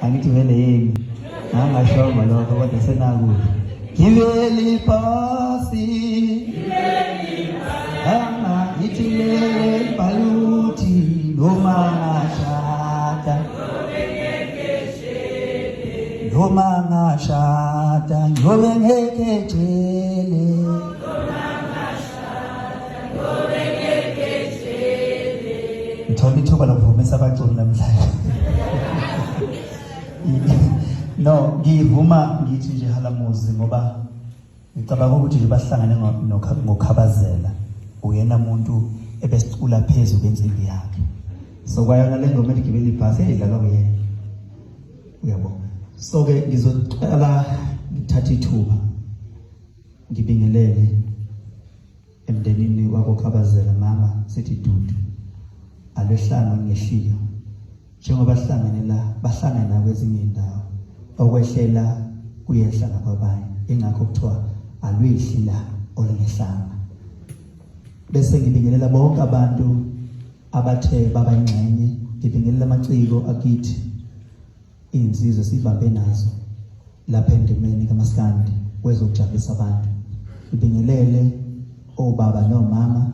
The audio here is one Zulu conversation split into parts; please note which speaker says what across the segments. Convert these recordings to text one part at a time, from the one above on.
Speaker 1: Angithi vele yini ngangashongo lokho kodwa senakude. Gibela ibhasi, hamba ngithi lele bhaluthi noma ngashada, noma ngashada ngiyobe ngekejele. Ngithola ithuba lokuvumisa abaculi namhlanje. No, ngivuma ngithi nje halamuzi ngoba ngicabanga ukuthi nje bahlangane ngokhabazela. Uyena muntu ebesicula phezu kwensimbi yakhe. So kwayona le ngoma eligibela ibhasi eyidlalwa kuyena. Uyabo. So ke ngizocela ngithathe ithuba ngibingelele emndenini wakoKhabazela mama sithi dudu alwehlanga ngehlika njengoba sihlangene la bahlangene nakwezinye indawo okwehlela kuyehla nakwabanye ingakho kuthiwa alwehli la olungehlanga. Bese ngibingelela bonke abantu abathe baba ingxenye, ngibingelela amaciko akithi, iy'nsizwa esiyibambe nazo lapha endimeni kamaskandi wezokujabulisa abantu. Ngibingelele obaba nomama,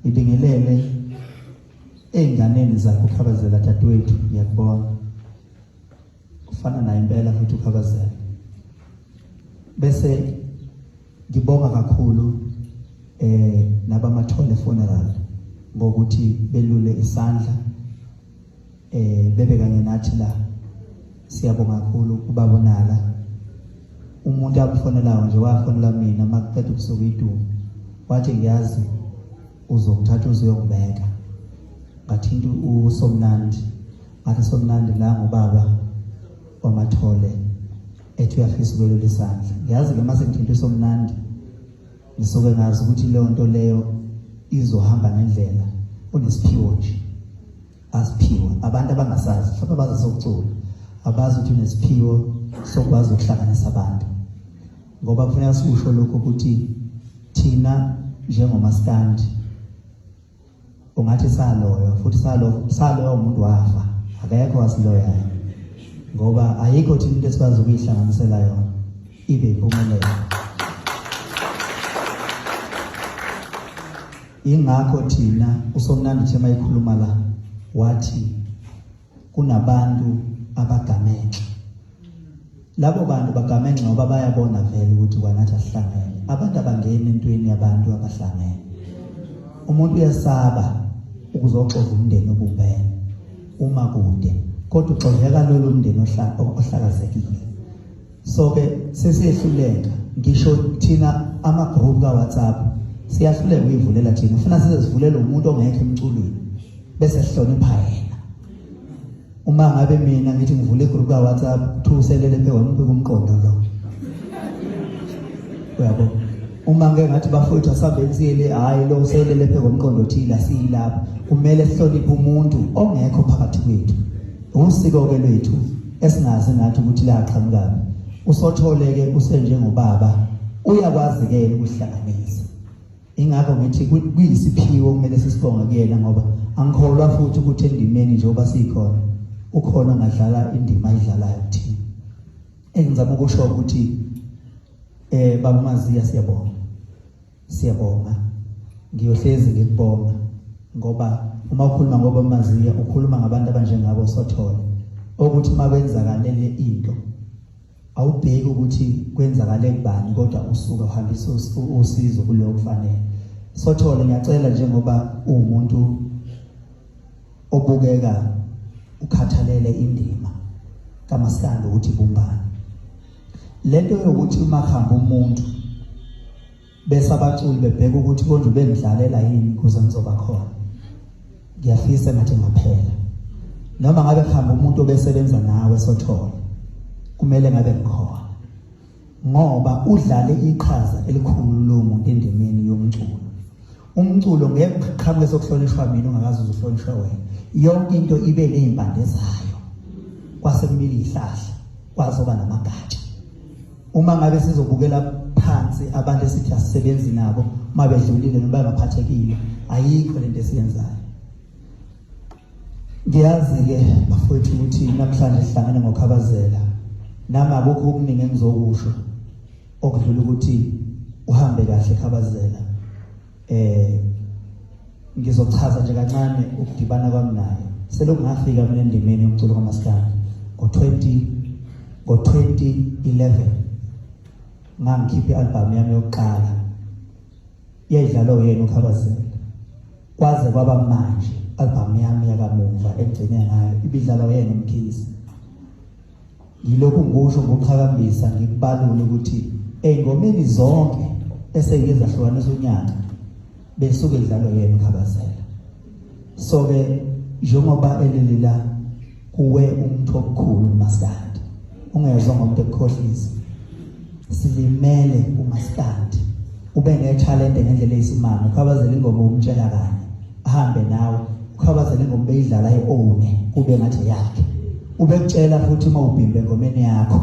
Speaker 1: ngibingelele ey'nganeni zakho uKhabazela dadewethu, ngiyakubona ufana naye impela futhi uKhabazela. Bese ngibonga kakhulu nabamathole funeral ngokuthi belule isandla bebe kanye nathi la. Siyabonga kakhulu ubaba uNala, umuntu amfonelayo nje wafonela mina makuqeda ukusuka idumo, wathi ngiyazi uzongithatha uzuyongibeka. Ngathinta uSomnandi, ngathi Somnandi la ngubaba wamathole ethi uyafisa ukwelula isandla. Ngiyazi ke mase ngithinta uSomnandi ngisuke ngazi ukuthi leyo nto leyo izohamba ngendlela. Unesiphiwo nje asiphiwe abantu abangasazi, mhlawumbe abazi sokucula, abazi ukuthi unesiphiwo sokwazi ukuhlanganisa abantu, ngoba kufuneka sikusho lokho ukuthi thina njengomaskandi ungathi saloyo futhi saloyo umuntu wafa, akekho wasiloyayo, ngoba ayikho thina into esikwazi ukuyihlanganisela yona ibe impumelelo. Ingakho thina uSomnandi uthe mayikhuluma la wathi kunabantu abagamenxe. Labo bantu bagamenxe ngoba bayabona vele ukuthi kwanathi asihlangene. Abantu abangeni entweni yabantu abahlangene. Umuntu uyasaba ukuzoxova umndeni obumbene uma kude, kodwa uxoveka lolu mndeni ohlakazekile. So ke sesiyehluleka ngisho thina ama group ka WhatsApp siyahluleka ukuyivulela thina, ufuna size sivulele umuntu ongekho emculweni bese sihlonipha yena. Uma ngabe mina ngithi ngivule igroup ka WhatsApp kuthiwa uselele phe wami kumqondo lo, uyabo. Uma ngeke ngathi bafowethu asambe nsiyele, hayi lo uselele phe komqondo othile, asiyilapho. Kumele sihloniphe umuntu ongekho phakathi kwethu. Usiko-ke lwethu esingazi nathi ukuthi laqhamukaphi. Usothole-ke usenjengobaba, uyakwazi-ke ukuhlanganisa. Ingakho ngithi kuyisiphiwo kumele sisibonge kuyena, ngoba angikholwa futhi ukuthi endimeni njengoba sikhona ukhona ongadlala indima ayidlalayo kuthina. Engizama ukusho ukuthi baba Maziya siyabonga. Siyabonga. Ngiyohlezi ngikubonga ngoba uma ukhuluma ngoba Maziya ukhuluma ngabantu abanjengabo Sothole, ukuthi uma kwenzakalele into awubheki ukuthi kwenzakale kubani, kodwa usuka uhambisa usizo kulowo kufanele. Sothole, ngiyacela njengoba uwumuntu obukeka ukhathalele indima kamaskandi ukuthi ibumbane, lento yokuthi uma kuhamba umuntu bese abaculi bebheka ukuthi konje ubengidlalela yini kuze ngizoba khona, ngiyafisa ngathi ngaphela. Noma ngabe kuhamba umuntu obesebenza nawe Sothole, kumele ngabe ngikhona, ngoba udlale iqhaza elikhulu lo muntu endimeni yomculo. Umculo ngeke uqhamuke sokuhlonishwa mina ungakaze uhlonishwe wena. Yonke into ibe nezimpande zayo, kwase kumila izihlahla, kwazoba namagatsha. Uma ngabe sizobukela phansi abantu esithi asisebenzi nabo uma bedlulile noma bengaphathekile, ayikho lento esiyenzayo. Ngiyazi-ke bafowethu ukuthi namhlanje sihlangene ngoKhabazela. Nami akukho okuningi engizokusho okudlula ukuthi uhambe kahle Khabazela. Eh ngizochaza nje kancane ukudibana kwami naye. Selokhu ngafika mina endimeni yomculo kamaskandi ngo-20 ngo-2011 ngangikhipha i-albhamu yami yokuqala yayidlalwa uyena uKhabazela. Kwaze kwaba manje album yami yakamuva engigcine ngayo ibidlalwa uyena uMkhize. Ngilokhu ngikusho ngokuqhakambisa ngikubalule ukuthi ey'ngomeni zonke esengike zahlukanisa unyaka besuke idlalwa yena uKhabazela. So-ke njengoba elele la kuwe umuntu omkhulu umaskandi ungezwa ngomuntu ekukhohlisa silimele umaskandi ube nethalente ngendlela eyisimanga ukhabazela ingoma umtshela kanye ahambe nawe ukhabazela ingoma beyidlala i-one kube ngathi yakhe ubekutshela futhi uma ubhimbe engomeni yakho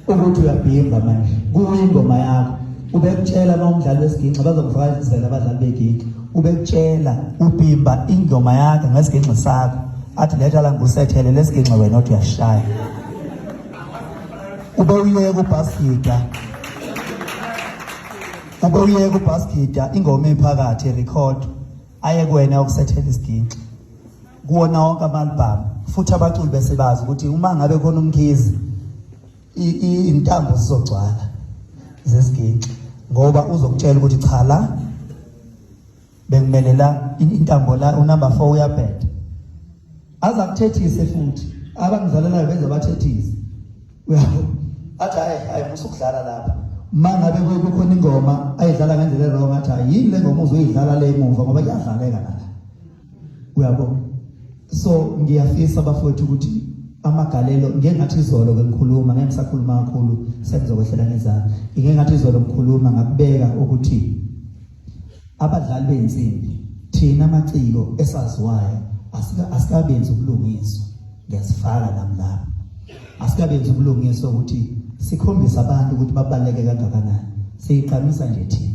Speaker 1: ukuthi uyabhimba manje kuyingoma yakho ubekutshela uma umdlali wesiginci bazokufakazela abadlali beginci ubekutshela ubhimba ingoma yakhe ngesiginci sakho athi letha la ngisethele lesiginci wena othi uyashaya ube uyeka ubhaskida ube uyeka ubhaskida ingoma iphakathi record aye kuwena ukusethela isiginci kuwona wonke ama-albhamu futhi abaculi bese bazi ukuthi uma ngabe khona uMkhize intambo zizogcwala zesiginci ngoba uzokutshela ukuthi cha la bekumele la intambo la unumber 4 uyabheda aze akuthethise futhi abangizalelayo benze bathethise uyabo athi hayi hayi musukudlala lapha uma ngabe kukhona ingoma ayidlala ngendlela erong athi hayi yini le ngoma uzoyidlala le emuva ngoba kuyadlaleka nala uyabo so ngiyafisa bafowethu ukuthi amagalelo ngeke ngathi izolo ke ngikhuluma ngeke ngisakhuluma kakhulu sengizokwehlela ngezandla ngeke ngathi izolo ngikhuluma ngakubeka ukuthi abadlali beyinsimbi thina amaciko esaziwayo asikabenzi ubulungiswa ngiyazifaka nami lapho asikabenzi ubulungiswa ukuthi sikhombise abantu ukuthi babaluleke kangakanani siyiqhamisa nje thina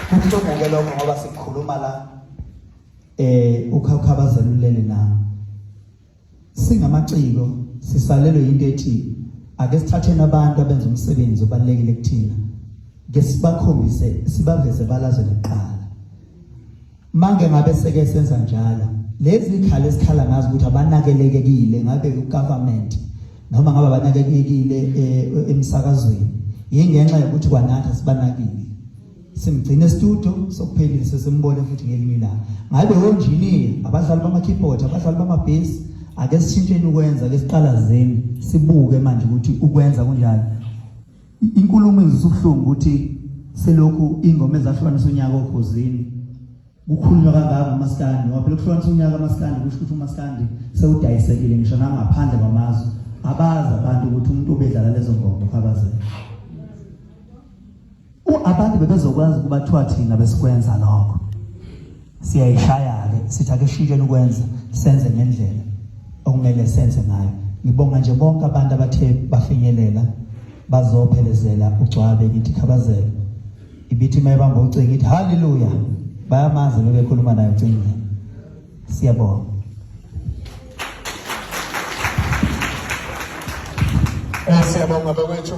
Speaker 1: Kubuhlungu-ke lokho ngoba sikhuluma la eh ukhawukhabazela ulele nami singamaciko sisalelwe into ethi ake sithatheni abantu abenza umsebenzi obalulekile kuthina ke sibakhombise sibaveze balazwe kuqala Mange ngabe seke senza njalo lezi ikhala esikhala ngazo ukuthi abanakelekekile ngabe ugovernment noma ngabe abanakelekile eh, emsakazweni yingenxa yokuthi kwanathi asibanakile simgcine studio sokuphelile sesimbone futhi ngelinye ilanga ngabe onjiniya abadlali bama-keyboard abadlali bama-bass ake sishintsheni ukwenza ake siqalazeni sibuke manje ukuthi ukwenza kunjani Inkulumo ingizwisa ubuhlungu ukuthi selokhu ingoma ezahlukanisa unyaka okhozini kukhulunywa kangaka ngomaskandi ngoba phela ukuhlukanisa unyaka amaskandi kusho ukuthi umaskandi sewudayisekile ngisho nangaphandle kwamazwe abazi abantu ukuthi umuntu obedlala lezo ngoma ukhabazela abantu bebezokwazi ukuba kuthiwa thina besikwenza lokho siyayishaya-ke sithi ake shintsheni ukwenza senze ngendlela okumele senze ngayo ngibonga nje bonke abantu abathe bafinyelela bazophelezela ugcwabe ngithi khabazela ibithi uma ebamba ucingo ithi haleluya bayamazi bebekhuluma naye ucingo siyabonga
Speaker 2: Siyabonga bakwethu.